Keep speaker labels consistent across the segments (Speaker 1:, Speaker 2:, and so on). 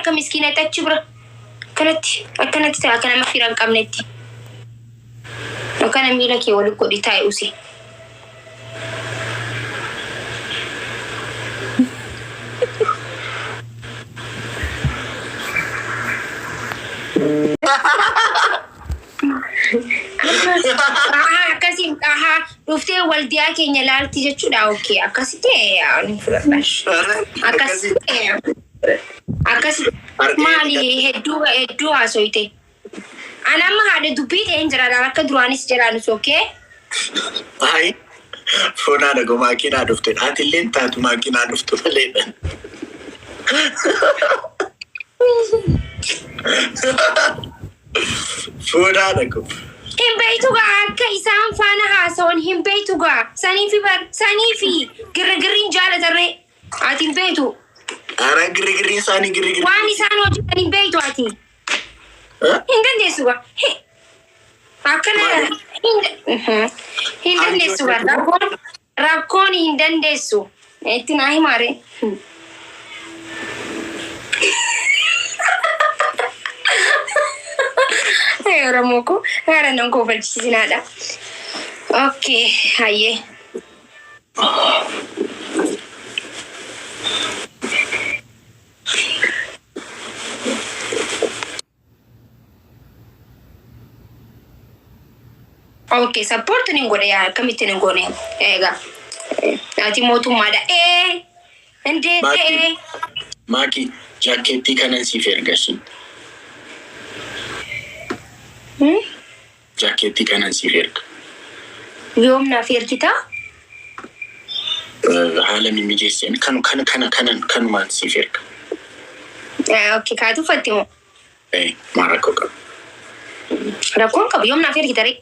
Speaker 1: Akka miskiinatti achi bira. Akkanatti akkanatti ta'a akka nama fira hin qabnetti. Akkana miila kee wal godhi taa'e usi. Ahaa akkasiin ahaa dhuftee waldiyaa keenya laalti jechuudha. Okay, akkasitti ani fudhadha. Akkasitti akkasitti maali hedduu hedduu haasoyte. Ani amma haadha dubbii ta'een jira akka duraanis jedhaanis okay.
Speaker 2: Ayi foon haadha koo maakiinaa dhufte. Ati illee taatu maakiinaa dhuftu maleedha. Foon haadha koo.
Speaker 1: Hin beektu gaa akka isaan faana haasawan hin beektu gaa saniifi bar saniifi girrigirriin jaalatarree ati hin beektu.
Speaker 2: Ara girrigirriin isaanii girrigirrii.
Speaker 1: Waan isaan hojjetan hin beektu ati. Hin dandeessu gaa. Akkana hin dandeessu gaa. Rakkoon rakkoon hin dandeessu. Itti naa himaare. Oromoo ko haara nan kofalchiisinaadha. Okay, hayyee. Okay, support ni godhe yaa akkamitti ni goone egaa ati mootummaadha. Ee indee
Speaker 2: Maakii maakii jaakkeettii kanan siif erga ishiin. Jaakkeettii kanan siif erga.
Speaker 1: Yoom naaf ergitaa?
Speaker 2: Haala mimmijeesseen kan kana kana kanan kanumaan siif erga.
Speaker 1: Okay, kaatu uffatte moo?
Speaker 2: Maal rakkoo qaba?
Speaker 1: Rakkoon qabu yoom naaf ergita ree?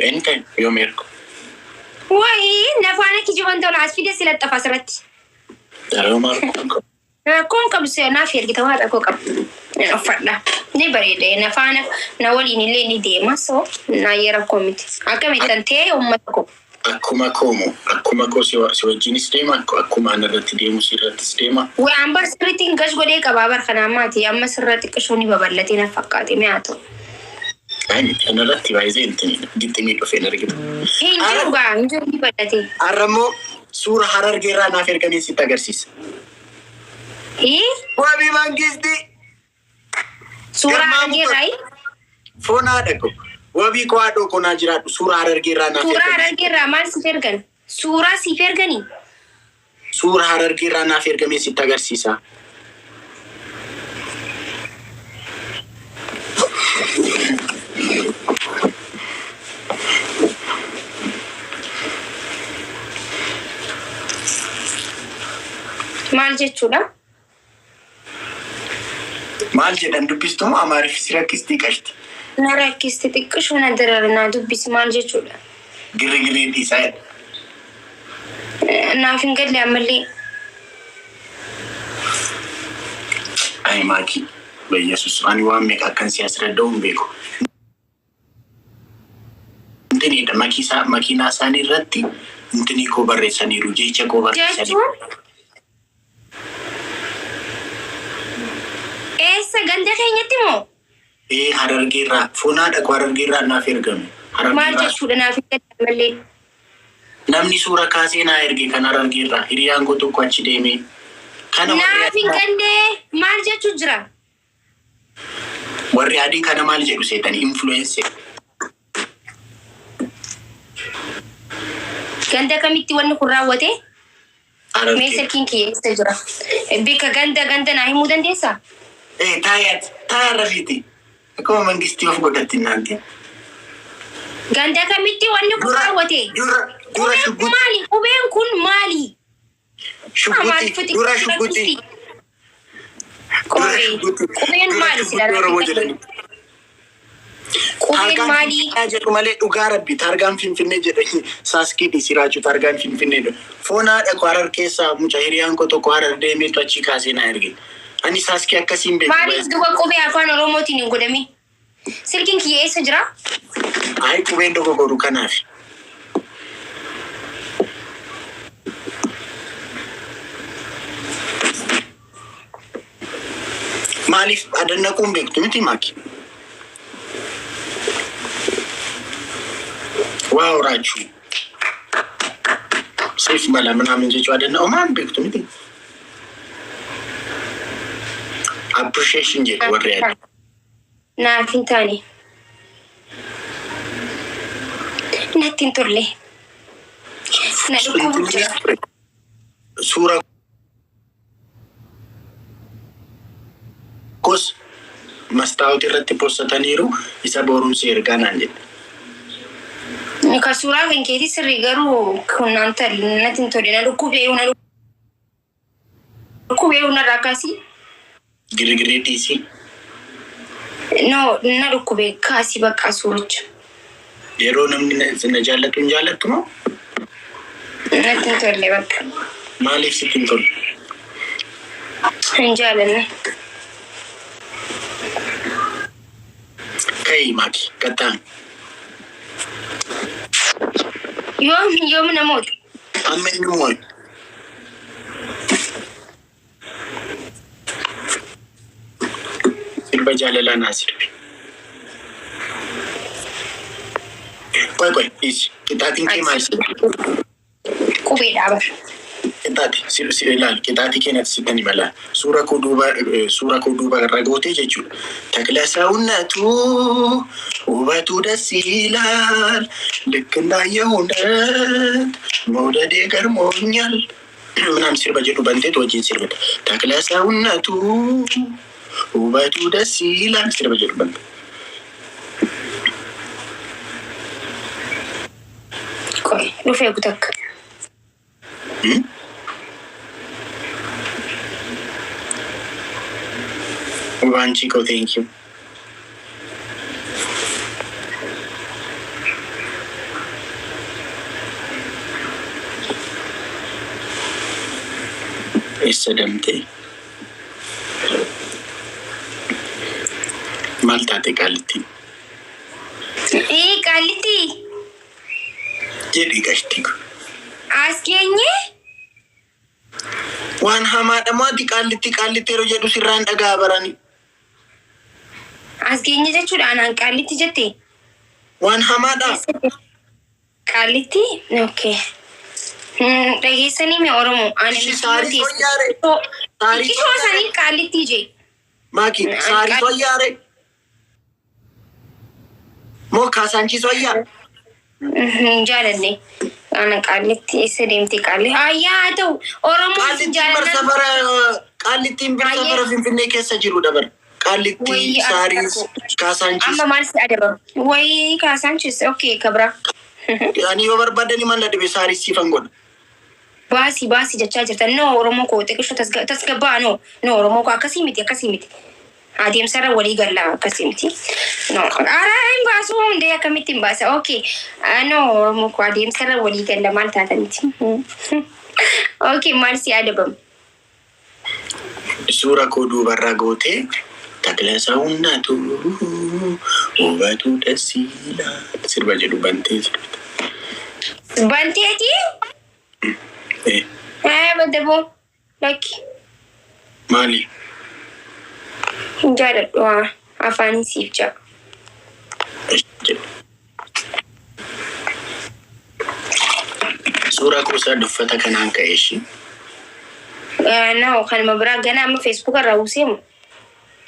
Speaker 2: Anytime yoom ergu.
Speaker 1: Wayii nafaana kijiban tola as fide si laxxafa asirratti.
Speaker 2: Yeroo maal rakkoo qabu?
Speaker 1: Rakkoon qabu si naaf ergita waan rakkoo qabu. Uffadha. Ni bareeda nafaana na waliin illee ni deema so naayyee rakkoo miti. Akkamittan ta'e uummata koo.
Speaker 2: Akkuma koomo akkuma koo si wajjinis deema akkuma ana irratti deemu si irrattis deema.
Speaker 1: Waan bar sirriitti hin gas godhee qabaa bar kana ammaati amma sirra xiqqishoo ni babal'atee na fakkaate mi'aa ta'u.
Speaker 2: Ay miti ana irratti baay'ee intini gixximii dhufeen argitu.
Speaker 1: Hin jiru gaa hin jiru ni bal'ate.
Speaker 2: Har'a immoo suura Harargee irraa naaf erganii sitti agarsiisa.
Speaker 1: Hii?
Speaker 2: Wabii Mangistii.
Speaker 1: Suuraa
Speaker 2: Garmaamu
Speaker 1: Harargee irraayi?
Speaker 2: Foon haadha koo. Wabii koo haadhoo koo naa jiraadhu suura Harargee irraa naaf
Speaker 1: Suuraa
Speaker 2: erganii.
Speaker 1: Harargee irraa maal siif ergan? Suuraa siif erganii?
Speaker 2: Suura Harargee irraa naaf ergamee sitti agarsiisa.
Speaker 1: Maal jechuudha?
Speaker 2: Maal jedhan dubbistu moo Amaariffi si rakkistii qashti?
Speaker 1: Na rakkisti xiqqishoo na darara naa dubbisi maal jechuudha?
Speaker 2: Girrigirrii dhiisaa jedha.
Speaker 1: Naaf hin galle ammallee.
Speaker 2: Ay maakii Bayyesus ani waan meeqa akkan si asradda'u hin beeku. Intiniidha makiisaa makiinaa isaanii irratti intinii koo barreessaniiru jecha koo barreessaniiru.
Speaker 1: Jechuun eessa ganda keenyatti moo?
Speaker 2: Ee Harargee irraa foon haadha koo Harargee irraa naaf ergame. Harargee
Speaker 1: Maal
Speaker 2: irraa
Speaker 1: jechuudha naaf hin galle ammallee.
Speaker 2: Namni suura kaasee naa erge kan Harargee irraa hiriyaan koo tokko achi deemee kana warri
Speaker 1: Naaf hin
Speaker 2: adii
Speaker 1: galle maal jechuu jira?
Speaker 2: Warri adii kana maal jedhu seetanii influence.
Speaker 1: Ganda kamitti wanni kun raawwate? Mee
Speaker 2: Harargee.
Speaker 1: silkiin kiyya eessa jira? Bika ganda ganda naa himuu dandeessaa?
Speaker 2: Ee taayaat taayaa rafiiti. Akkuma mangistii of godhatti naanti.
Speaker 1: Ganda kamitti wanni kun
Speaker 2: Dura
Speaker 1: raawwate?
Speaker 2: dura dura
Speaker 1: Qubeen kun
Speaker 2: shugguxii
Speaker 1: maali? Qubeen kun maali?
Speaker 2: shugguxii
Speaker 1: Amaariffatti
Speaker 2: dura shugguxii
Speaker 1: rakkisti.
Speaker 2: dura
Speaker 1: Qubee.
Speaker 2: shugguxii
Speaker 1: Qubeen
Speaker 2: dura
Speaker 1: maali sila
Speaker 2: shugguxii Oromoo
Speaker 1: rakkisa?
Speaker 2: jedhani.
Speaker 1: Qubeen
Speaker 2: Targaan
Speaker 1: maali?
Speaker 2: Finfinnee jedhu malee dhugaa rabbi targaan Finfinnee jedhani saaskii dhiisi raachuu targaan Finfinnee jedhu. Foon haadha koo Harar keessaa mucaa hiriyaan koo tokko Harar deemeetu achii kaasee naa erge. Ani saaskii akkasiin beeku
Speaker 1: Maaliif
Speaker 2: baay'ee.
Speaker 1: duba qubee afaan Oromootiin hin godhamin? Silkiin kiyya eessa jira?
Speaker 2: Ayi qubeen dogoggoru kanaaf. Maaliif adannaquun beektu miti maaki? Waa horaachuu. Siif mala ምናምን jechuu adanna omaan beektu miti. Appreciation jedhu warri adii.
Speaker 1: Naaf hin taane. Natti hin tolle. Na dhukkubu jira.
Speaker 2: Suura kos mastaawot irratti postataniiru isa boruunsi ergaa naan jedhe.
Speaker 1: Ka suuraa kan keetii sirrii garuu kun naan talle natti hin tolle na dhukkubee na dhukkubee narraa kaasii.
Speaker 2: Girgiree dhiisii.
Speaker 1: No, na dhukkubee kaasii bakka suuricha.
Speaker 2: Yeroo namni na jaallatu hin jaallattu moo?
Speaker 1: Natti hin tolle bakka.
Speaker 2: Maaliif sitti hin tolle?
Speaker 1: Hin jaalanne.
Speaker 2: Ka'i maaki qaxxaami.
Speaker 1: Yoom yoom namoota?
Speaker 2: Amma inni moo'e. Sirba jaalalaa naa sirbi. Qoy qoy dhiisi. Qixaatiin kee maal sirbi?
Speaker 1: Qubeedha bar.
Speaker 2: Qixaati si si ilaali qixaatii kee natti sitti ni mala. Suura koo duuba irra gootee jechuudha. ተክለ ሰውነቱ ውበቱ ደስ ይላል ልክ እንዳየሁነት መውደዴ ገርሞኛል ምናምን sirba jedhu banteetu wajjin sirbita. ተክለ ሰውነቱ ውበቱ ደስ ይላል sirba jedhu bante.
Speaker 1: Qoy dhufee gutakka.
Speaker 2: Waanchi koo thank you. Eessa damtee? Maal taate qaalittiin?
Speaker 1: Ee qaallitti
Speaker 2: Jedhi qashtii kun.
Speaker 1: As geenye.
Speaker 2: Waan hamaadha moo ati qaallitti qaallitti yeroo jedhu sirraan dhagaa barani.
Speaker 1: As geenye jechuudha anaan qaallitti jette.
Speaker 2: Waan hamaadha.
Speaker 1: Qaallitti? Okay. Dhageessanii mee Oromoo? Ani
Speaker 2: Ishi saarii soyyaare. Saarii
Speaker 1: Xiqqishoo sanii qaallitti jee.
Speaker 2: Maaki saarii soyyaare. Moo kaasaanchii soyyaa?
Speaker 1: Hin jaalanne. Ana qaallitti eessa deemte qaalli? Ayyaa haa ta'u Oromoo hin
Speaker 2: Qaallittiin bar
Speaker 1: jaallannan.
Speaker 2: Safara qaallittiin bir safara Finfinnee keessa jirudha bar. Qaallitti
Speaker 1: Wayii
Speaker 2: saarii kaasaanchis.
Speaker 1: Amma maal si adaba? Wayii kaasaanchis okay kabra.
Speaker 2: Ani yoo barbaadani maal na dhibe saarii siifan godha.
Speaker 1: Baasii baasii jechaa jirtan no Oromoo koo xiqqishoo tasgabbaa no no Oromoo koo akkasii miti akkasii miti. Adeemsarra walii galla akkasii miti. No ara hin baasu hundee akkamitti hin baasa okay no Oromoo koo adeemsarra walii galla maal taataniti. Okay maal si adabamu?
Speaker 2: Suura koo duubarraa gootee ተክለ ሰውነቱ ውበቱ ደስ ይላል sirba jedhu bantee sirbita.
Speaker 1: Banteeti?
Speaker 2: Eh,
Speaker 1: Badaboo lakki
Speaker 2: maali?
Speaker 1: Hin jaaladhu haa afaan siif ja'a.
Speaker 2: Jedhu. Suura kuusaa uffata kanaan ka'e ishii.
Speaker 1: No kanuma biraa gana amma Facebook irraa useemu.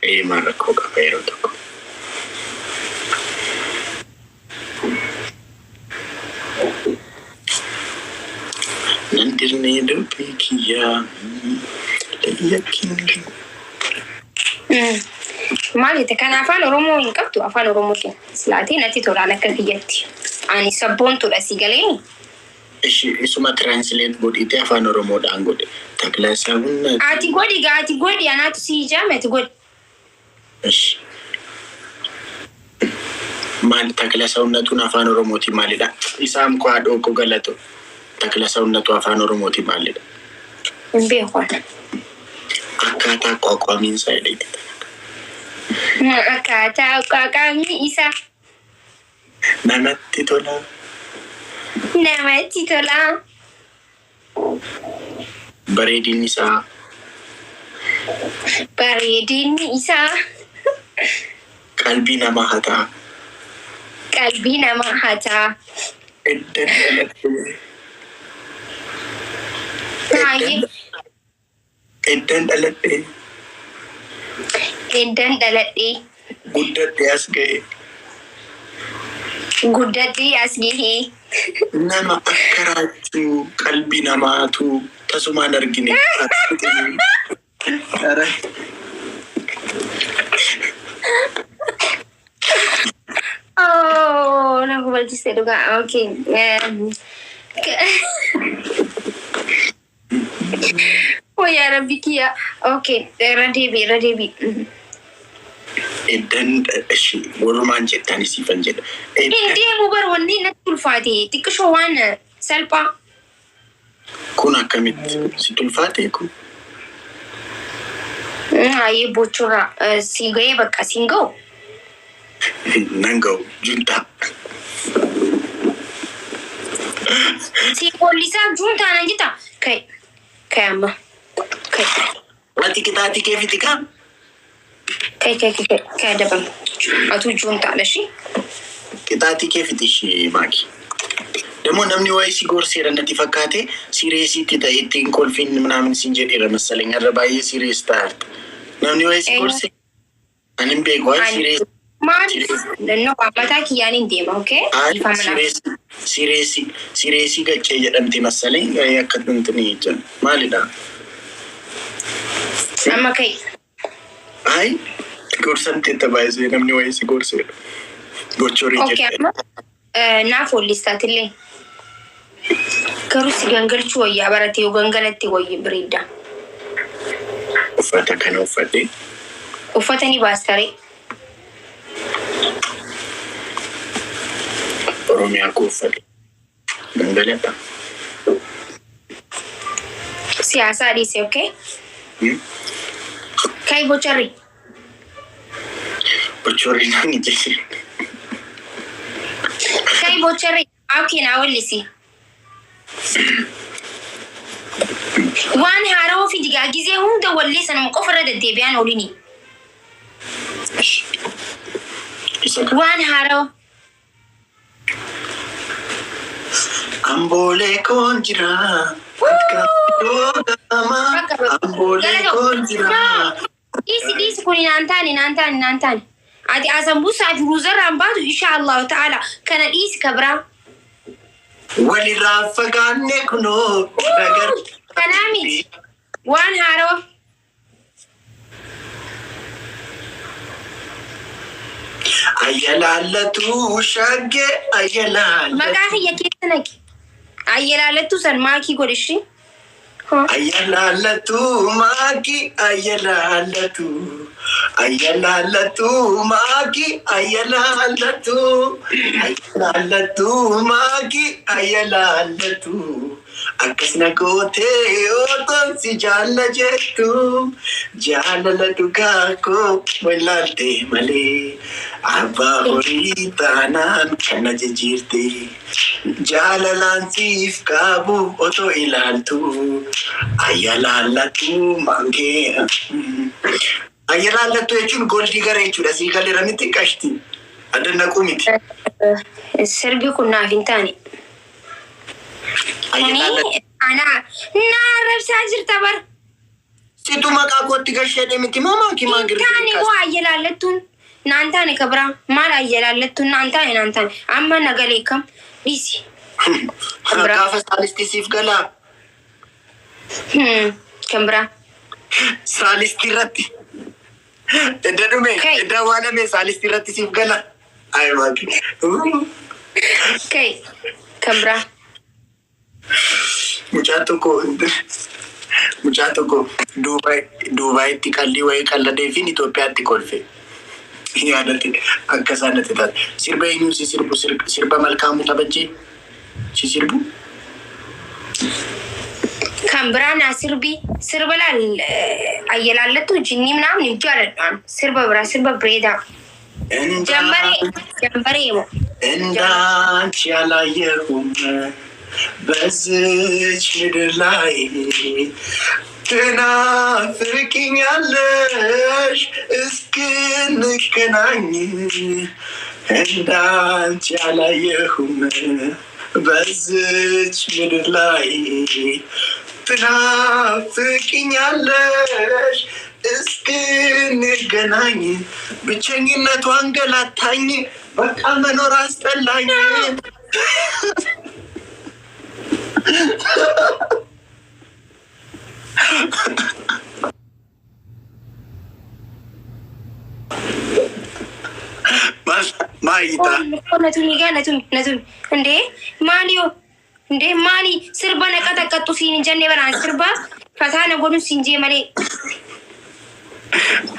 Speaker 2: Ee maal rakkoo qaba yeroo tokko. Nan dirnee dubbii kiyyaa layyakin.
Speaker 1: Maal jette kan afaan Oromoo hin qabdu afaan Oromootiin silaatee natti tolaan akka kiyyatti. Ani sabboontuudha si galeeni.
Speaker 2: Ishi isuma translate godhite afaan Oromoodhaan godhe. ተክለ ሰውነት
Speaker 1: Ati godhi gaa ati godhi anaatu si ijaame ati godhi.
Speaker 2: Ishi. Maal ተክለ ሰውነቱን afaan Oromootiin maalidha? Isaan koo haadhoo koo galatu. ተክለ ሰውነቱ afaan Oromootiin maalidha?
Speaker 1: Hin beeku.
Speaker 2: Akkaataa qoqqoomiinsa jedhee.
Speaker 1: Akkaataa qaqqaamni isaa
Speaker 2: Namatti tola.
Speaker 1: Namatti tola.
Speaker 2: Bareedinni isaa.
Speaker 1: Bareedinni isaa
Speaker 2: Qalbii namaa hataa.
Speaker 1: Qalbii namaa hataa.
Speaker 2: Eddan dhaladhee.
Speaker 1: Baay'ee.
Speaker 2: Eddan dhaladhee.
Speaker 1: Eddan dhaladhee.
Speaker 2: Guddadhee as ga'e.
Speaker 1: Guddadhee as gahee.
Speaker 2: Nama akka raachuu qalbii namaatu tasumaan argine. Ara.
Speaker 1: Oh, na hubachiise dhugaa. Okay. Oh, yaa Rabbi kiyya. Okay, irra deebi, irra deebi.
Speaker 2: Eddan ishee walumaan jettani siifan jedha.
Speaker 1: Hin deemu bar, wanni natti ulfaate xiqqishoo waan salphaa.
Speaker 2: Kun akkamitti si ulfaate kun?
Speaker 1: Hayyee, bochorraa si ga'ee, bakka siin ga'u.
Speaker 2: Nan ga'u, juntaa.
Speaker 1: Si poolisaa juuntaa nan jetta. Kai kai amma. Kai.
Speaker 2: Ati qixaatii kee fixi kaa?
Speaker 1: Kai kai kai kai, adabama. Atuu juuntaadha ishee.
Speaker 2: Qixaatii kee fixi ishee, maaki. ደግሞ namni waa'ee si gorseera natti fakkaate, seriousitti ta'e ittiin kolfiin ምናምን siin jedheera መሰለኝ. Irra baay'ee serious ta'aarta. Namni waa'ee si gorse ani hin beeku, waa'ee serious.
Speaker 1: Maal? No, mataa kiyyaan hin deema, okay? Ifama naaf.
Speaker 2: Serious serious gaccee jedhamti መሰለኝ, akka intini jedhan maalidha?
Speaker 1: Amma kai.
Speaker 2: Ay, gorsamteetta baay'isee namni waa'ee si gorseera. Gochorii
Speaker 1: Okay,
Speaker 2: jirte.
Speaker 1: Amma naaf hollistaatillee. Garuu si gangalchuu wayyaa, barate yoo gangalatte wayyi bareedda.
Speaker 2: Uffata kana uffadhee.
Speaker 1: Uffata ni baastaree.
Speaker 2: Oromiyaa koo uffadhe. Gangaladha.
Speaker 1: Siyaasaa dhiise, okay? Kai, bocharri.
Speaker 2: Bochorii naan jedhe.
Speaker 1: Kai, bocharri. Okay, naa wallisi. Waan haarawaa fi digaa gizee hunda wallee sanuma qofa irra deddeebi'aan oolini.
Speaker 2: Isa kana.
Speaker 1: Waan haarawaa.
Speaker 2: Amboolee koon jira. Akka gama. Amboolee koon jira.
Speaker 1: Dhiisi, dhiisi, kun naan taane, naan taane, naan taane. Ati asambuusaa fi ruuzarraan baatu, insha Allahu ta'ala, kana dhiisi, ka biraa.
Speaker 2: Walirraa fagaanne kunoo. Nagar.
Speaker 1: Kanaa miti. Waan haarawaa.
Speaker 2: Ayyalaallatu shaggee ayyalaallatu.
Speaker 1: Maqaa kiyya keessa naqi. Ayyalaalattu san maakii godhishi.
Speaker 2: Ayyalaallatu maaki ayyalaallatu. Ayyalaallatu maaki ayyalaallatu. Ayyalaallatu maaki ayyalaallatu. Akkas na gootee otoon si jaalla jettu. Jaalala dhugaa koo wallaalte malee. Abbaa horii taanaan kana jijjiirte. Jaalalaan siif qabu otoo ilaaltu. Ayyalaallatu maangee. Ayyalaallatu jechuun goldii gara jechuudha. Sii galeera miti, qashti? Adannaquu miti.
Speaker 1: Sirbi kun naaf hin taane. Kuni ana na arrabsaa jirta bar.
Speaker 2: Situ maqaa kootti gashee miti moo, maakii
Speaker 1: Hin
Speaker 2: maangirri?
Speaker 1: taane moo, ayyalaallattuun naan taane, ka biraa maal, ayyalaallattuun naan taane, naan taane, amma nagalee kam, dhiisi.
Speaker 2: Gaafa saalistii siif galaa.
Speaker 1: Kan biraa.
Speaker 2: Saalistii irratti. Edda dhume.
Speaker 1: Kai.
Speaker 2: Edda awwaalame saalistii irratti siif gala. Ay, maakii.
Speaker 1: Kai, kan biraa.
Speaker 2: Mucaan tokko Duubaayitti qallii wayii qalladee fi Itoophiyaatti kolfe. Yaadate akka isaan natti taate. Sirba eenyuun si sirbu? Sirba Malkaamuu Tabajjee si sirbu?
Speaker 1: Kan biraa naa sirbi, sirba laal, ayyalaallattu jinnii ምናምን jaaladhaan, sirba biraa, sirba bareedaa. Jambaree, jambaree moo.
Speaker 2: እንዳንቺ ያላየሁም በዚች ምድር ላይ። ትናፍቂኛለሽ እስክንገናኝ፣ እንዳንቺ አላየሁም በዝች ምድር ላይ። ትናፍቂኛለሽ እስክንገናኝ፣ ብቸኝነቱ አንገላታኝ፣ በቃ መኖር አስጠላኝ። ማይታ።
Speaker 1: Natumi gaa, natumi, natumi. Indee maali yoo, indee maali sirba na qaxaqqaxxu siin hin jenne baraan sirba fataa na godhu siin jee malee.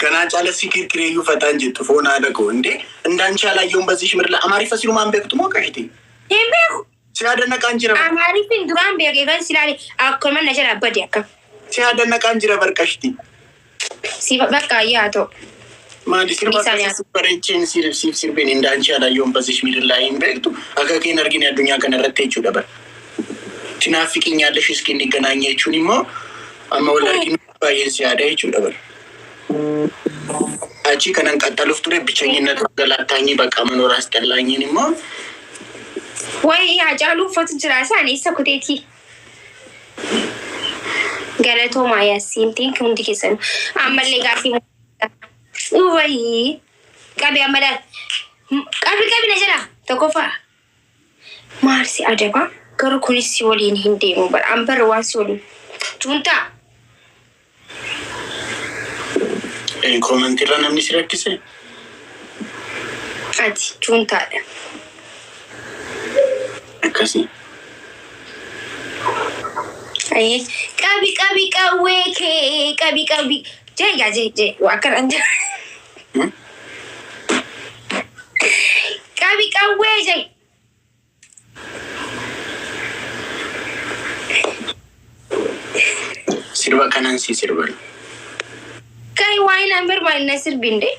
Speaker 2: ገና ጫለ ሲክርክሬዩ ፈታን ጀቱ ፎን አደቆ እንዴ እንዳንቺ አላየሁም በዚሽ ምድር ላይ። አማሪፈ ሲሉ ማን ቤክቱ ሞቀሽቲ?
Speaker 1: Hin beeku.
Speaker 2: ሲያደነቃ እንጅረ።
Speaker 1: Amaariffin duraan beekee kan silaale akkuma na jala bade akkam.
Speaker 2: ሲያደነቃ እንጅረ በርቀሽቲ።
Speaker 1: Si bakka yaa ta'u.
Speaker 2: ማሊ ሲርባ
Speaker 1: Isaan yaa-
Speaker 2: በረቼን ሲር ሲርቤን እንዳንቺ አላየሁም በዚሽ ምድር ላይ ቤክቱ አካኬን አርጊን አዱኛ ከነረቴ ቹ ደበር ትናፍቂኛለሽ እስኪ እንገናኝ jechuun immoo amma wal arginu baay'een si yaada jechuudha bar. Achi kanan qaxxaluuf ture ብቸኝነት ገላታኝ በቃ መኖር አስጠላኝን immoo
Speaker 1: Wayi Hacaaluu uffatu jira isaan eessa kuteeti? Galatoomaa yaasiin teenki hundi keessan ammallee gaaffii. Wayi qabi ammalaa qabi qabi na jala tokkoffaa maarsi adaba garuu kunis si waliin hin deemu bara an barra waan si waliin juuntaa.
Speaker 2: Koomantiirra namni si rakkise.
Speaker 1: Ati juuntaadha.
Speaker 2: Akkasii.
Speaker 1: Ayyee qabi qabi qawwee kee qabi qabi jee gaa jee jee waa akkanaan jee. Qabi qawwee jee.
Speaker 2: Sirba kanan si sirban.
Speaker 1: Kai waa'ee naan barbaadne sirbinde.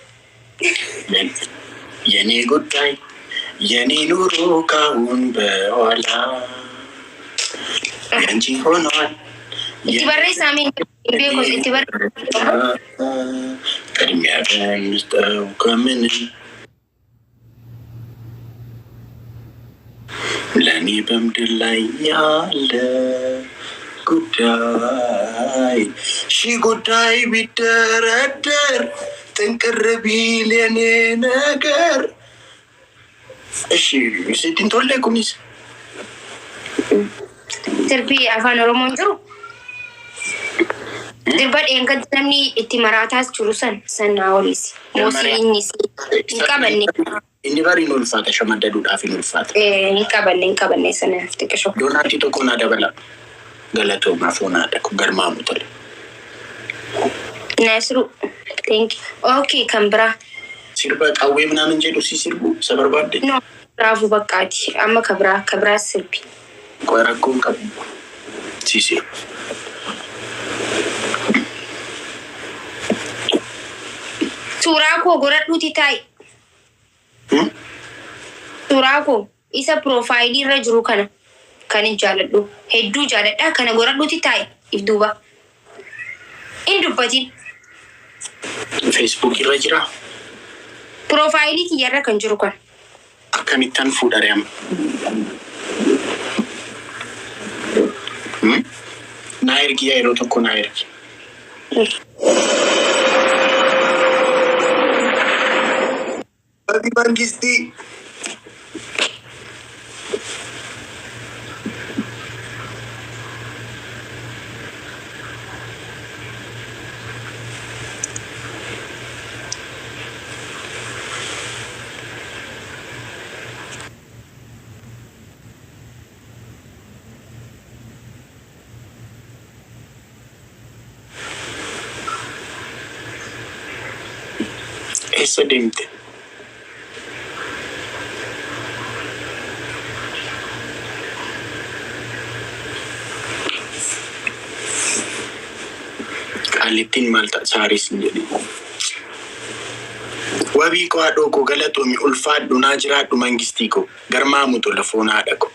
Speaker 2: የኔ ጉዳይ የኔ ኑሮ ካሁን በኋላ ያንቺ ሆኗል።
Speaker 1: Itti barreessaa mee hin beekus itti barreessaa.
Speaker 2: ቅድሚያ በምስጠው ከምንም ለእኔ በምድር ላይ ያለ ጉዳይ ሺ ጉዳይ ቢደረደር ጥንቅር ቢል የኔ ነገር። እሺ sitti hin tolle kunis.
Speaker 1: Sirbi afaan Oromoo hin jiru. Sirba dheengaddi namni itti maraataas jiru san san naa oliisi. Moosii inni hin qabanne.
Speaker 2: Inni bari hin ulfaata, shamaddaduudhaaf hin ulfaata.
Speaker 1: Hin qabanne, hin qabanne sana xiqqisho.
Speaker 2: Doonaatti tokko naa dabala. Galatoomaa foon haadha kun garmaamu tole.
Speaker 1: Naasiruu. Thank you. Okay kan biraa.
Speaker 2: Sirba qawwee ምናምን jedhu si sirbu isa barbaadde.
Speaker 1: No raafuu bakkaati. Amma ka biraa ka biraa sirbi.
Speaker 2: Qoy rakkoon qabu si sirbu.
Speaker 1: Suuraa koo godhadhuuti taa'i. Suuraa koo isa piroofaayilii irra jiru kana kan hin jaaladhu. Hedduu jaaladha. Kana godhadhuuti taa'i if duuba. Hin dubbatin.
Speaker 2: Feesbuuk irra jira.
Speaker 1: Piroofaayilii kiyyarra kan jiru kana.
Speaker 2: Akkamittan fuudhare amma? Naa ergi yaa yeroo tokko naa ergi. Mangistii. Eessa deemte? Qaallittiin maal ta'a saaris hin jedhin. Wabii koo haadhoo koo galatoomi ulfaadhu naa jiraadhu mangistii koo garmaamu tola foon haadha koo.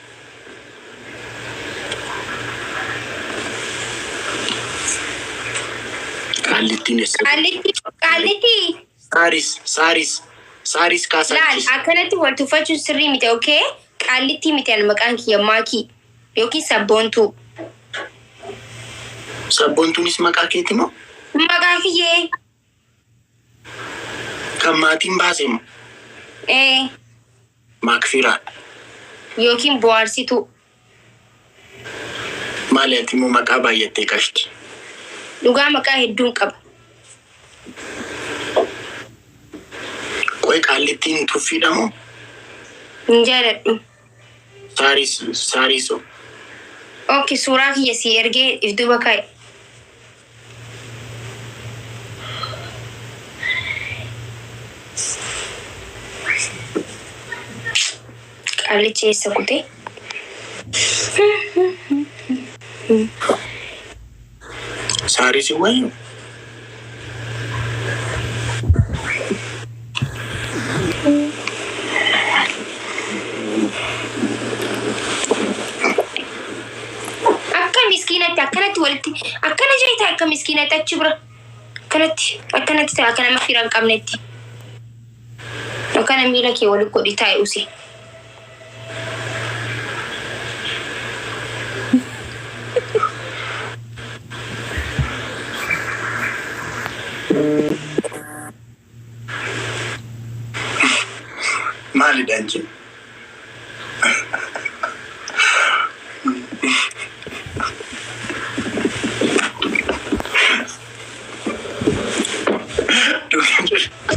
Speaker 2: Qaallittiin eessa?
Speaker 1: Qaallitti qaallitti.
Speaker 2: Saaris saaris saaris
Speaker 1: Laal
Speaker 2: kaasaachis.
Speaker 1: Akkanatti wal tuffachuun sirrii miti, okay? Qaallittii miti, ani maqaan kiyya Maakii yookiin Sabboontuu.
Speaker 2: Sabboontuunis maqaa keeti moo?
Speaker 1: Maqaa kiyyee.
Speaker 2: Kan maatiin baase moo?
Speaker 1: Ee.
Speaker 2: Maakfiraadha.
Speaker 1: Yookiin bohaarsituu.
Speaker 2: Maali ati immoo maqaa baay'attee qashti?
Speaker 1: Dhugaa maqaa hedduun qaba.
Speaker 2: Qoy, qaallittiin tuffiidha moo?
Speaker 1: Hin jaaladhu.
Speaker 2: Saaris saarisoo.
Speaker 1: Okay, suuraa kiyya si ergee if duuba kaa'e. Qaallichi eessa kutee?
Speaker 2: Saaris wayyu.
Speaker 1: Akka miskiinatti akkanatti walitti akkana jeeta, akka miskiinatti achi bira akkanatti akkanatti ta'a, akka nama fira hin qabnetti. Akkana miila kee walitti godhi taa'e usi.
Speaker 2: Maalidha inji?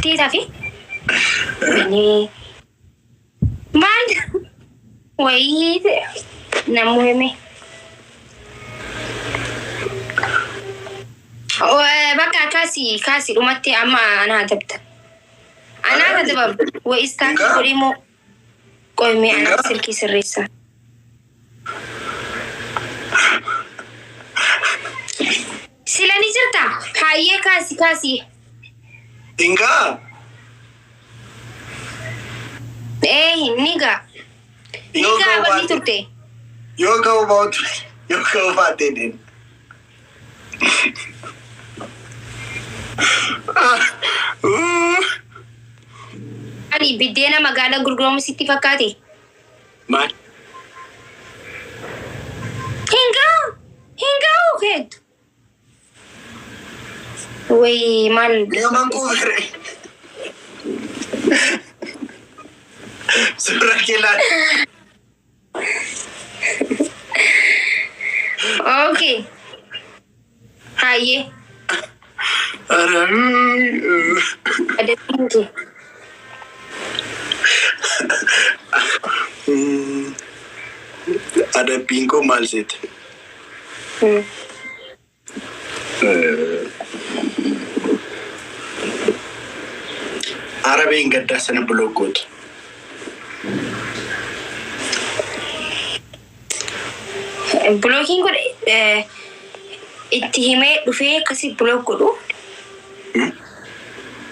Speaker 1: Teetaa fi Inni maal wayii namuu hime. Bakka kaasi kaasi, dhumatti amma anaa dabta. Anaa kadabam wa istaati godhi moo qoymee anaa silkii sirreessa. Sila ni jirta? Hayyee, kaasi kaasi.
Speaker 2: Ingaa.
Speaker 1: Ee, ni gaa. Ni
Speaker 2: Yoo
Speaker 1: gaa
Speaker 2: ga'u
Speaker 1: banni
Speaker 2: baate.
Speaker 1: Turte.
Speaker 2: Yoo ga'u baatu yoo ga'u baate deemu.
Speaker 1: Ani biddeena magaalaa gurguramu sitti fakkaate?
Speaker 2: Maal?
Speaker 1: Hin ga'u. Hin ga'u hedduu. Wayii maal?
Speaker 2: Naman quufere. Suuraa kee laal.
Speaker 1: Okay. Hayyee. Adabbiin kee.
Speaker 2: Adabbiin koo maal seete? Arabeen gaddaa sana block goota.
Speaker 1: Blockiin godhe itti himee dhufee akkasi block godhu.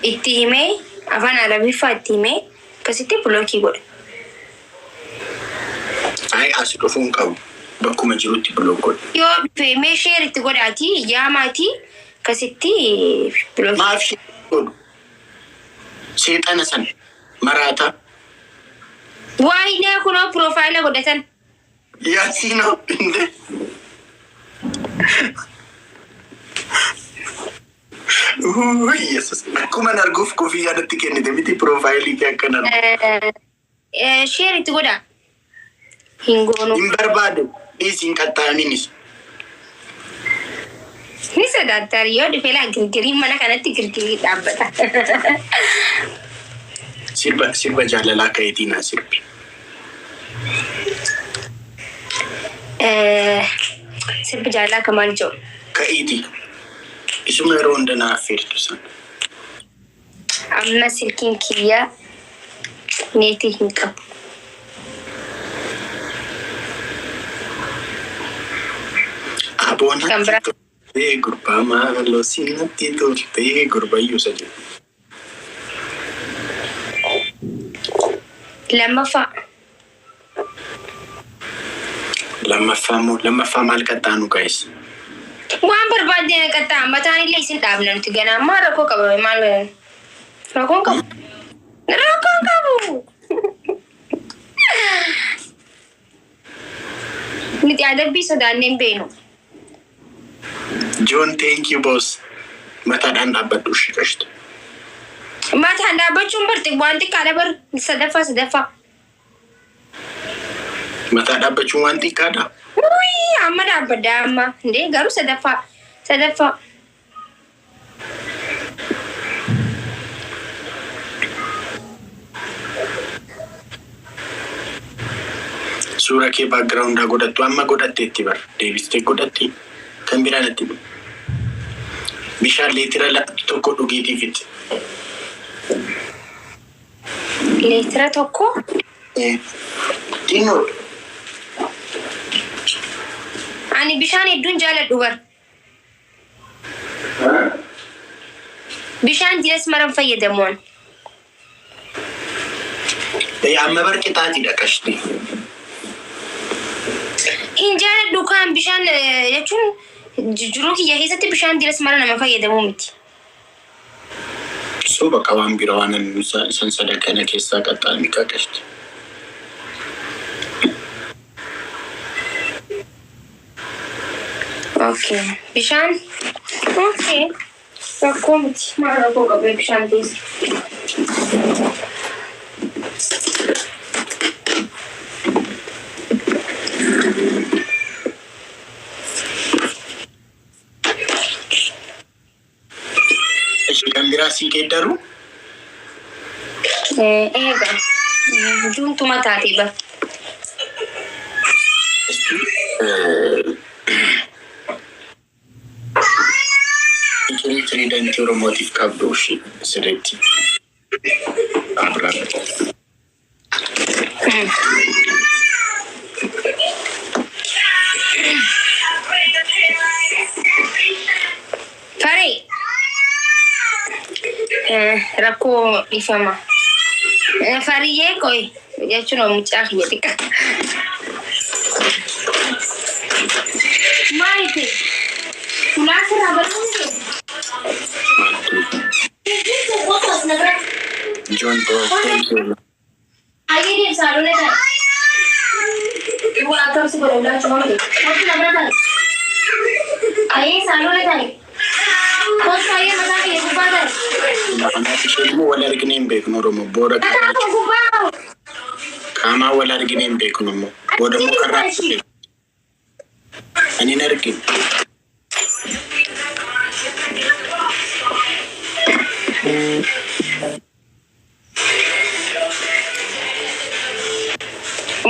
Speaker 1: Itti himee, afaan Arabiffaa itti himee akkasitti blockii godhe.
Speaker 2: Ayi, as dhufuu hin qabu. Bakkuma jirutti block godhe.
Speaker 1: Yoo dhufe mee share itti godhaati yaamaati akkasitti blockii.
Speaker 2: Maaf share godhu? Seexana sana maraataa.
Speaker 1: Waayinee kunoo profile godhatan.
Speaker 2: Yaasiinoo inde. Yesus. Akkuma arguuf kofiyyaa natti kennite miti profileii kee akkan argu.
Speaker 1: Share itti godha. Hin goonu.
Speaker 2: Hin barbaadu. Dhiisi, hin qaxxaaminis.
Speaker 1: Ni sodaattar, yoo dhufe laa girgirii mana kanatti girgirii dhaabbata.
Speaker 2: Sirba sirba jaalalaa ka'eetii naa sirbi.
Speaker 1: Sirbi jaalalaa akka maal jedhu?
Speaker 2: Ka'iitii. Isuma yeroo hunda naa affeertu sana.
Speaker 1: Amma silkiin kiyya neetii hin qabu.
Speaker 2: Aboon
Speaker 1: Kan biraa.
Speaker 2: turtee gurbaa maaloo sinatti turtee gurbayyuu isa jedhu.
Speaker 1: Lammaffaa.
Speaker 2: Lammaffaa immoo lammaffaa maal qaxxaanu ga'es?
Speaker 1: Waan barbaadde na qaxxaa mataan illee isin dhaabna nuti ganaa maal rakkoo qabame maal rakkoon qabu rakkoon qabu. Nuti adabbii sodaannee hin beeknu.
Speaker 2: John, thank you, boss. Mataadhaan dhaabbadhu ishii qashti.
Speaker 1: Mataan dhaabbachuun barti waan xiqqaadha bar sadaffaa sadaffaa.
Speaker 2: Mataa dhaabbachuun waan xiqqaadha.
Speaker 1: Wuyii amma dhaabbadda amma indee garuu sadaffaa sadaffaa.
Speaker 2: Suura kee backgroundaa godhattu amma godhatteetti bar deebistee godhatti kan biraan itti bishaan leetira 1 dhugiitii fixi.
Speaker 1: Leetira 1?
Speaker 2: Xinnoodha.
Speaker 1: Ani bishaan hedduun jaaladhu bar. Bishaan jiras maran fayyadamu ani.
Speaker 2: Amma bar qixaatiidha qashti.
Speaker 1: Hin jaaladhu kaan bishaan jechuun jiruu kiyya keessatti bishaan diras mara nama fayyadamuu miti.
Speaker 2: So bakka waan bira waan san sadan kana keessaa qaxxaami kaa qashti.
Speaker 1: Okay. Bishaan. Okay. Rakkoo miti. Maal rakkoo qabee bishaan keessa.
Speaker 2: Ishi kan biraa sii geeddaru?
Speaker 1: Eega. Juuntuma taatee bar.
Speaker 2: Fiqirii tiriidantii Oromootiif qabdu ishii sirriitti abraara.
Speaker 1: Faree. Rakkoo dhiifama. Fariyyee qoy jechuun mucaa kiyya xiqqaa. Maal ta'e? Ulaa sirraa bal'uun kee?
Speaker 2: John bro, thank you.
Speaker 1: Ayyee deem saalona ta'i. Waa akkam si godha ulaa cufamte. Kottu na bira ta'i. Ayyee saalona ta'i. Kottu ayyee mataa kee gubbaa ta'i.
Speaker 2: Anaaf ishee immoo wal arginee hin beeknu Oromoo. Booda
Speaker 1: Mataa koo gubbaa.
Speaker 2: qaamaa wal arginee hin beeknu immoo. Booda immoo karraa ani hin argine.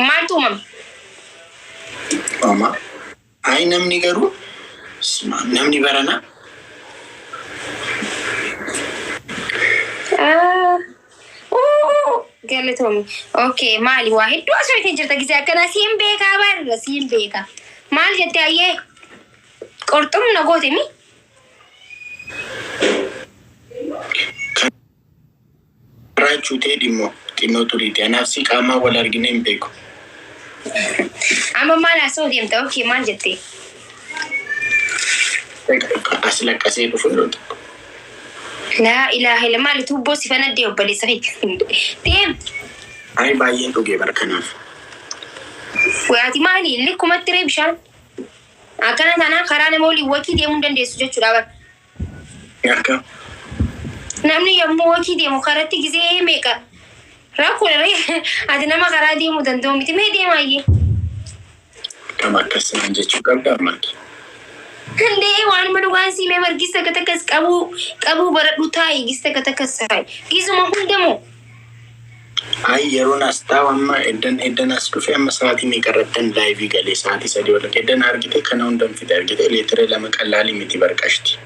Speaker 1: Maaltu uumame?
Speaker 2: Ama ayi namni garuu namni baranaa
Speaker 1: Galatoomi. Okay, maali waa hedduu asirratti jirta gisee akkanaa siin beekaa barra siin beekaa. Maal jettee ayyee qorxum na goote mi?
Speaker 2: Karaa cuutee dhimmo xinnoo turiite. Anaaf si qaamaa wal arginee hin beeku.
Speaker 1: Amma maal haasa'uu deemta? Okay, maal jettee?
Speaker 2: As laqqasee dhufu yeroo tokko.
Speaker 1: Laa ilaaha illa maali tuubboo si fanaddee obboleessa kee. Deem.
Speaker 2: Ayi baay'een dhugee bar kanaaf.
Speaker 1: Waati maali likkumatti ree bishaan. Akkana taanaan karaa nama waliin wakii deemuu hin dandeessu jechuudha bar.
Speaker 2: Akka
Speaker 1: Namni yommuu wakii deemu karatti gizee meeqa rakkoo ree ati nama karaa deemuu danda'u miti mee deemaayyee.
Speaker 2: Kam akkas naan jechuu qabda ammaati.
Speaker 1: Indee waanuma dhugaan siimee bar gis takka takkas qabuu qabuu baradhu taa'i gis takka takkas taa'i gisuma hunda moo.
Speaker 2: Ayi yeroon as taa'u amma eddan eddan as dhufe amma sa'aatii meeqa irrattan live galee sa'aatii 3 ol eddan argite kana hundan fixe argite leetira 2 qallaalii miti bar qashti.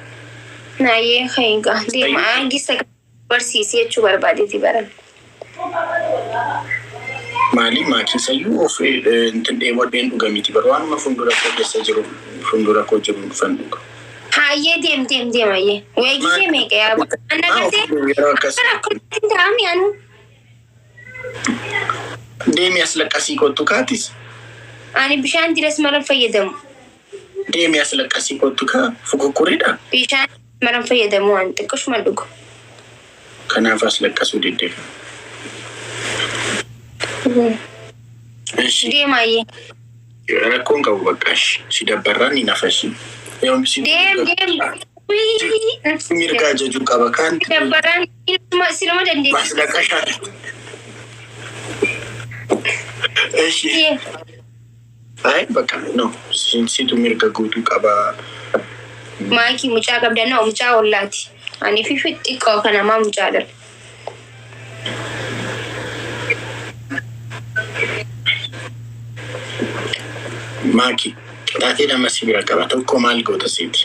Speaker 1: Ayyee hayigaa deema gis takka barsiisi jechuu barbaadeeti baran.
Speaker 2: Maali maakiisayyuu of intin dheebodheen dhuga miti bar waanuma fuuldura koo keessa jiru fuuldura koo jiru dhufan dhuga.
Speaker 1: Hayyee deem deem deem hayyee. Wayi gisee meeqa yaa anna
Speaker 2: Maa
Speaker 1: gartee
Speaker 2: of yeroo akkas
Speaker 1: bara akkanatti ta'ami anu.
Speaker 2: Deemi as laqqasii kottu kaatis.
Speaker 1: Ani bishaan diras mara fayyadamu.
Speaker 2: Deemi as laqqasii kottu kaa fukukkuriidha.
Speaker 1: Bishaan maran fayyadamu waan xiqqoshuma dhugu.
Speaker 2: Kanaaf as laqqasuu didde. Eshi.
Speaker 1: Deemaayyee.
Speaker 2: Rakkoon qabu bakka ishi. Si dabbarraan ni nafashi. Yoom si
Speaker 1: Deem deem.
Speaker 2: Mirga ajajuu qaba kaan.
Speaker 1: Dabbaraan sinuma dandeessi.
Speaker 2: Maslaqashaa. Eshi. Ay bakka no situ mirga guutuu qaba.
Speaker 1: Maakii mucaa qabda noo mucaa ollaati. Ani fi xiqqoo kanamaa mucaadha.
Speaker 2: Maaki qixaaxee lama si bira qaba tokko maal goota siiti.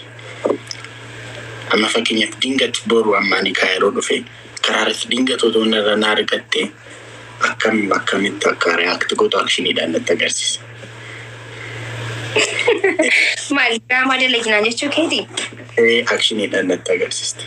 Speaker 2: Amma fakkeenyaaf dingat boru amma ani kaayiroo dhufe karaa irratti dingat otoo narra na argatte akkam akkamitti akka react gootu actioniidhaan natti agarsiisa.
Speaker 1: Maal diraamaa dalaginaa jechuu keeti?
Speaker 2: Ee actioniidhaan natti agarsiiste.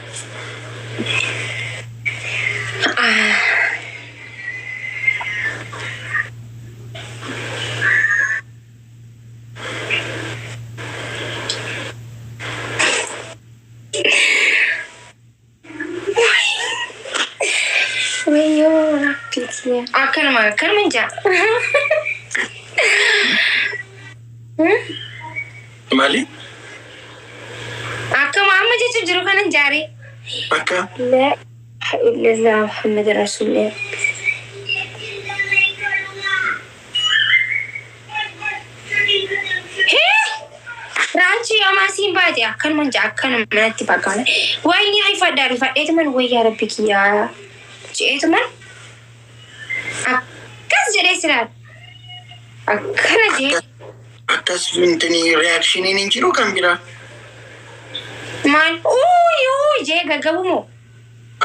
Speaker 1: Wayyoo rakkitiya. Akkanuma akkanuma hin jaa.
Speaker 2: Maali?
Speaker 1: Akkuma amma jechuun jiru kanan jaaree.
Speaker 2: Akka
Speaker 1: La ilaha illallah Muhammad Rasulullah. Raachii yooma asiin baate akkanuma jaa akkanuma manatti fakkaata. Wayni rifadhaa rifadheetuman wayyaa rabbi kiyyaa je'eetuman akkas jedhee silaan akkana jee
Speaker 2: akkas intini reactioniin hin jiru kan biraa.
Speaker 1: Maal uuyi uuyi jee gaggabu moo?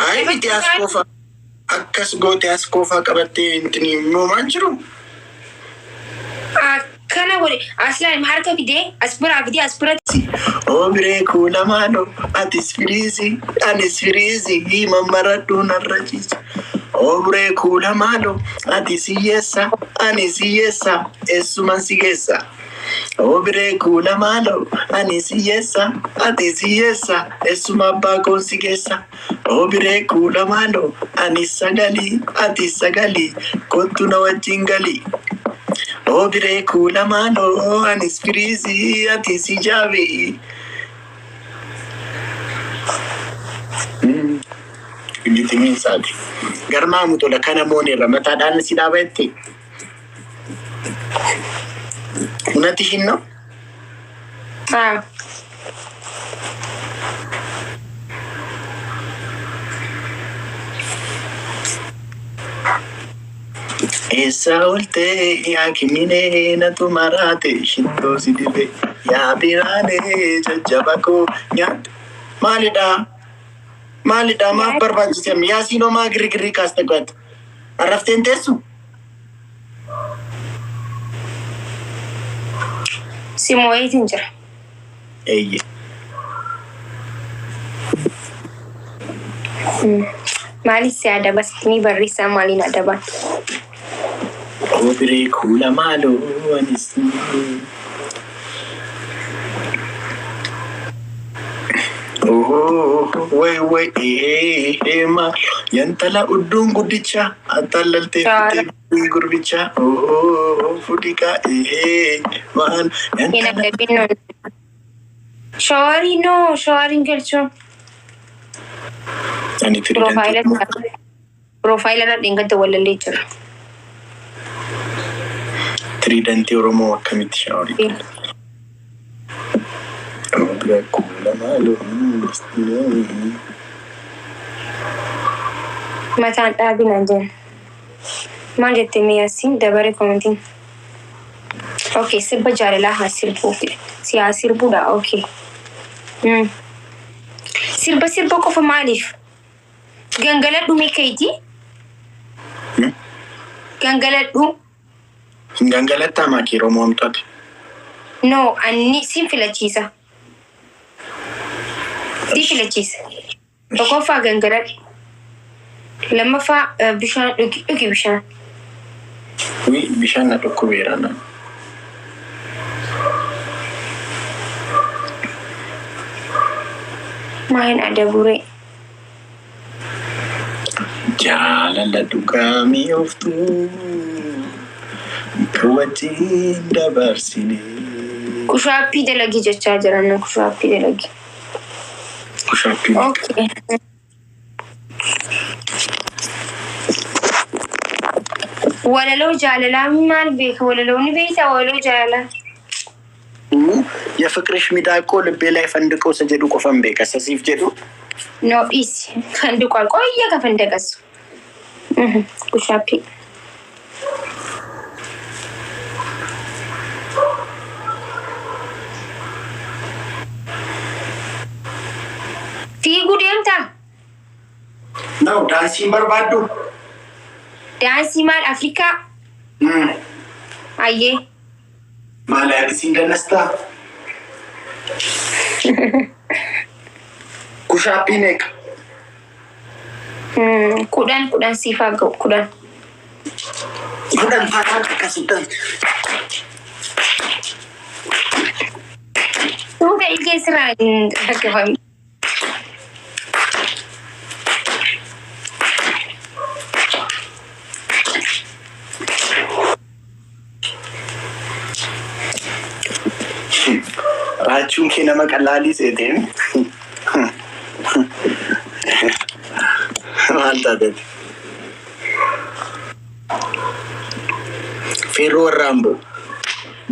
Speaker 2: Ay miti as qofa akkas goote as qofa qabattee intini immoo maal jiru?
Speaker 1: Akkana godhe aslaan harka fidee as biraa fidee as biratti.
Speaker 2: Obiree kuula maaloo atis firiizii anis firiizii mammaradhuu narra ciisa. Obiree kuula maaloo ati hiyyeessa anis hiyyeessa eessuman si geessa. Obiree kuula maaloo anis hiyyeessa ati hiyyeessa eessuma abbaa koon si geessa. Obiree kuula maaloo anis sagalii ati sagalii kottu na wajjin galii. Obiree kuula maaloo anis firiizii ati hijaabii. Gitimiin isaati. Garmaamu tola kana moon irra mataadhaan si dhaaba jettee. Unatti ነው?
Speaker 1: Haa.
Speaker 2: Eessa ooltee yaa kiminee natu maraate shittoo si dibe yaa biraanee jajjaba koo nyaata. Maalidhaa? Maalidhaa maaf barbaachise? Yaasiinoo maa girgirrii kaasta go'atu? Arrafteen teessu?
Speaker 1: Si moo'eetiin jira.
Speaker 2: Eeyye.
Speaker 1: Maaliif si adaba ni barreessaa maaliin adabaan?
Speaker 2: Obiree kuula maaloo anis. Oh, way way ee ma yantala udduun guddicha attallaltee fitee gurbicha oh fudhikaa ee maal
Speaker 1: Hin
Speaker 2: yantala
Speaker 1: adabin noon. Showerii noo showeriin galchuun.
Speaker 2: Ani
Speaker 1: Piroofaayila
Speaker 2: tiriidantii
Speaker 1: piroofaayila irra dheengadda walallee jira.
Speaker 2: Tiriidantii Oromoo akkamitti showerii? Obiree kuula maaloo.
Speaker 1: Mataan dhaabinaa jenna. Maal jettee mi'aasiin dabare komentiin? Okay, sirba jaalalaa haa sirbuu. Si haa sirbuudha, okay. Sirba sirba qofa maaliif? Gangaladhu mee keetii? Gangaladhu.
Speaker 2: Hin gangalattaa maakii Oromoo amxaate?
Speaker 1: No, anni sin filachiisa. Si filachiisa. Tokkoffaa gangaladhu. Lammaffaa bishaan dhugi dhugi bishaan.
Speaker 2: Wi bishaan na dhukkubeera na.
Speaker 1: Maal adaburee?
Speaker 2: Jaalala dhugaa mi'ooftuu kan wajjin dabarsine.
Speaker 1: Push-upii dalagi jechaa jiran, push-upii dalagi.
Speaker 2: Push-upii.
Speaker 1: Okay. Walaloo jaalalaa maal beeka? Walaloo ni beektaa, walaloo jaalalaa?
Speaker 2: የፍቅርሽ ሚዳቆ ልቤ ላይ ፈንድቆ isa jedhu qofan beeka. Isa siif jedhu.
Speaker 1: No, dhiisi. Fandiqoon qoyya ka fandaqasu. Push-upii. Fiiguu deemtaa?
Speaker 2: No, daansiin barbaaddu.
Speaker 1: Daansii maal, Afrikaa? Ayyee.
Speaker 2: Maal, yaadisiin dannastaa? Push-upii meeqa?
Speaker 1: 10, 10 siifaa ga'u, 10.
Speaker 2: 10 taanaan akkasittan.
Speaker 1: Suuta, ilkee sirraa hin rakkifamne.
Speaker 2: Raachuun kee nama qalaalii seeteen. Maal taateeti? Feerroo warra Amboo.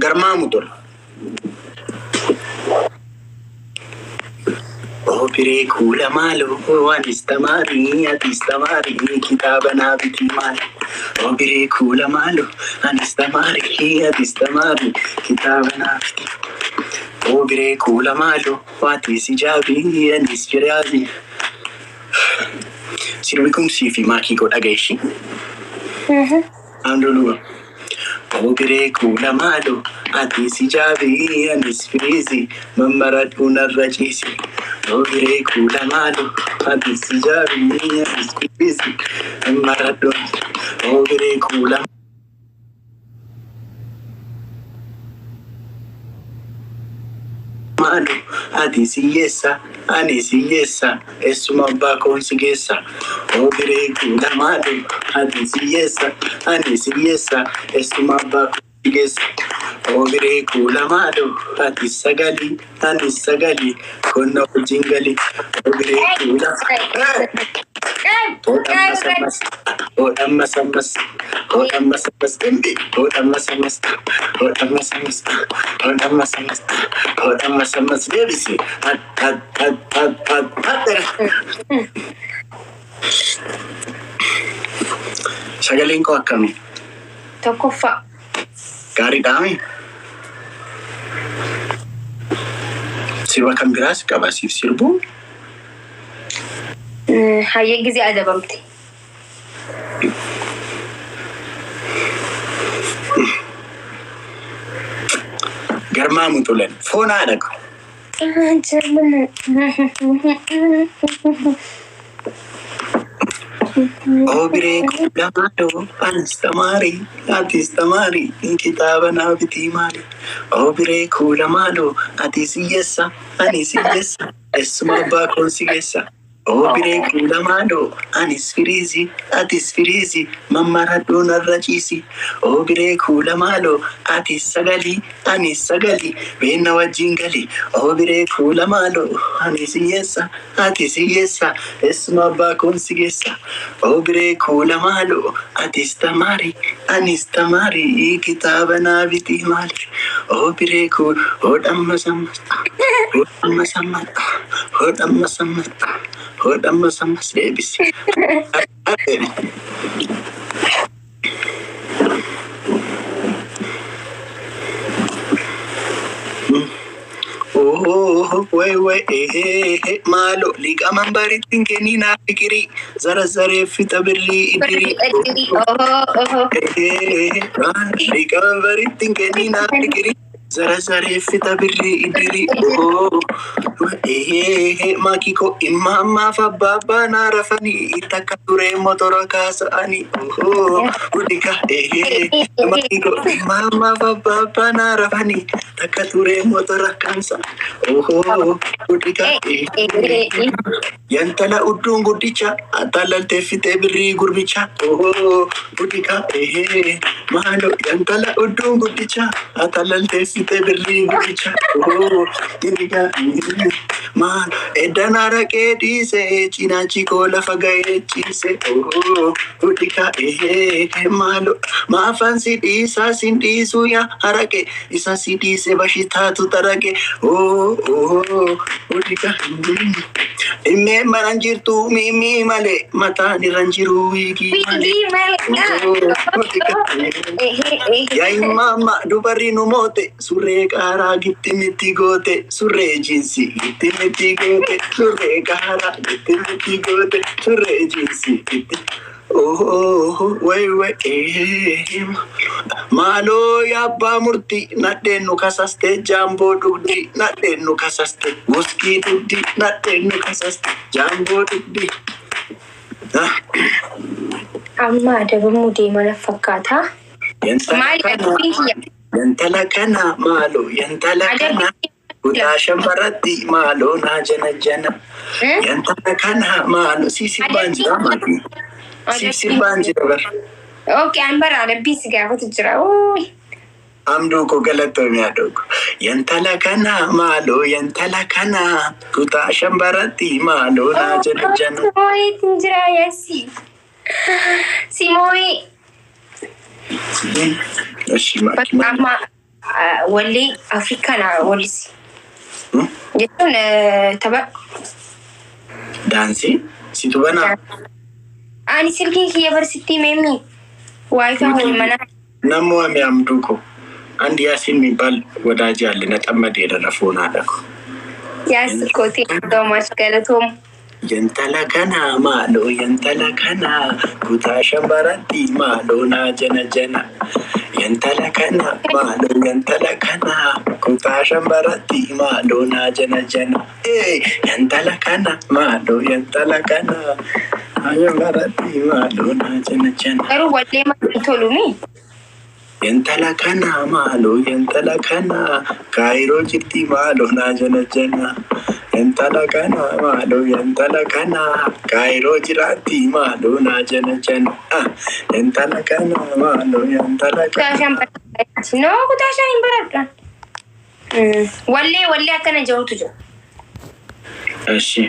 Speaker 2: Garmaamu tola. Obiree kuula maaloo, anis tamaarii, atis tamaarii, kitaaba naa bitii maali. Obiree kuula maaloo, anis tamaarii, atis tamaarii, kitaaba naa bitii. Obiree kuula maaloo, atis ijaabii, anis jiraabii. Sirbi kun sii fi maakii koo dhaga'ishi. Andoluwa. Obiree kuula maaloo, atis ijaabii, anis firiizii, mammaradhuu narra ciisi. Obiree kuula maaloo, atis ijaabii, anis firiizii, mammaradhuu. Obiree kuula maaloo, ati hiyyeessa, anis hiyyeessa, eessuma abbaa koon si geessa. Obiree kuula maaloo, ati hiyyeessa, anis hiyyeessa, eessuma abbaa koon si geessa. Obiree kuula maaloo, ati sagalii, anis sagalii, konna wajjin galii. Obiree kuula. Hodhammas ammas, hodhammas ammas, hodhammas ammas, dimbi, hodhammas ammas, hodhammas ammas, hodhammas ammas, hodhammas ammas, deebisi. Hat, hat, hat, hat, hat, hat. Sagaleen koo akkamii?
Speaker 1: Tokkoffaa.
Speaker 2: Gaariidhaami? Sirba kan biraas qaba siif sirbu.
Speaker 1: Hayyee, gizee adabamte.
Speaker 2: Garmaamu tolan foon haadha ko. Obiree kuula maaloo, anis tamaarii, atis tamaarii, kitaaba naa bitii maali. Obiree kuula maaloo, atis hiyyeessa, anis hiyyeessa, eessuma abbaa koon si geessa. Obiree kuula maaloo, anis firiizii, atis firiizii, mammaradhuu narra ciisi. Obiree kuula maaloo, atis sagalii, anis sagalii, beenna wajjin gali. Obiree kuula maaloo, anis hiyyeessa, atis hiyyeessa, eessuma abbaa koon si geessa. Obiree kuula maaloo, atis tamaarii, anis tamaarii, kitaaba naa bitii maali. Obiree kuula, hodhamma sammas, hodhamma sammas, hodhamma sammas, hodhamma sammas, deebisi. Oh, way way eh maalo liqaman barittiin kenninaa fikirii zara zaree fixa birrii idirii.
Speaker 1: Oho, oho.
Speaker 2: Liqaman barittiin kenninaa fikirii Zara zaree fita birrii idirii. Oh, eh, maakii koo immaammaaf abbaa naa rafanii takka turee motora kaasa'anii. Oh, guddiga eh, maakii koo immaammaaf abbaa naa rafanii takka turee motora kaasa. Oh, guddiga eh. Yantala udduun guddicha atallaltee fixee birrii gurbicha. Oh, guddiga eh, maalo yantala udduun guddicha atallaltee fixee birrii gurbicha. Oh, guddiga eh, maalo eddan araqee dhiise cinaachi koo lafa ga'ee ciise. Oh, guddiga eh, maalo maafan si dhiisaa sin dhiisuu yaa haraqe isa si dhiise bashitaatu taraqe. Oh, guddiga. Dhimmee mana hin jirtu miimii malee mataan irra hin jiru wiigii malee.
Speaker 1: Wiigii malee.
Speaker 2: Yaa immaamma dubarri nu moote surree qaaraa gitti miti goote surree jiinsi gitti miti goote surree qaaraa gitti miti goote surree jiinsi gitti. Oh, way way eh. Maaloo yaabbaa murtii nadheen nu kasaste jaamboo dhugdi nadheen nu kasaste wuskii dhugdi nadheen nu kasaste jaamboo dhugdi. Ah,
Speaker 1: Amma adabamuu deema na fakkaata.
Speaker 2: Yantala
Speaker 1: Maali
Speaker 2: kana
Speaker 1: adabbiin kiyya?
Speaker 2: yantala kana maaloo yantala kana kutaa shambaratti maaloo naa jana jana yantala kana maaloo si sirbaan jira maali si sirbaan jira bar.
Speaker 1: Okay, an bara adabbii si gaafatu jira. Uuy.
Speaker 2: Amduu koo galatoomi haadhoo koo. Yantala kana maaloo yantala kana kutaa shambaratti maaloo naa jana jana.
Speaker 1: Simooyiitiin jira yaasi. Simooyii.
Speaker 2: Eshi maaki maali?
Speaker 1: Amma walli Afrikaana wallisi. Jechuun tapha.
Speaker 2: Daansii situ banaa?
Speaker 1: Ani silkiin kiyya barsitti meemi. WiFi mana.
Speaker 2: Namoo amduu koo አንድ ያሲን የሚባል ወዳጅ አለ። ነጠመድ የደረፈውን አለኩ።
Speaker 1: Yaasi kootee so much galatoom.
Speaker 2: Yantala kana maaloo yantala kana kutaa shambaratti maaloo naa jana jana. Yantala kana maaloo yantala kana kutaa shambaratti maaloo naa jana jana. Ee yantala kana maaloo yantala kana shambaratti maaloo naa jana jana.
Speaker 1: Garuu wallee maal tolumi?
Speaker 2: Yantala kana maaloo yantala kana kaayiroo jirti maaloo naa jana jana. Yantala kana maaloo yantala kana kaayiroo jiraatti maaloo naa jana jana. Ah, yantala kana maaloo yantala
Speaker 1: Kutaa
Speaker 2: kana.
Speaker 1: shan baradha. No, kutaa shan hin baradha. Wallee wallee akkana jirutu jira.
Speaker 2: Eshi.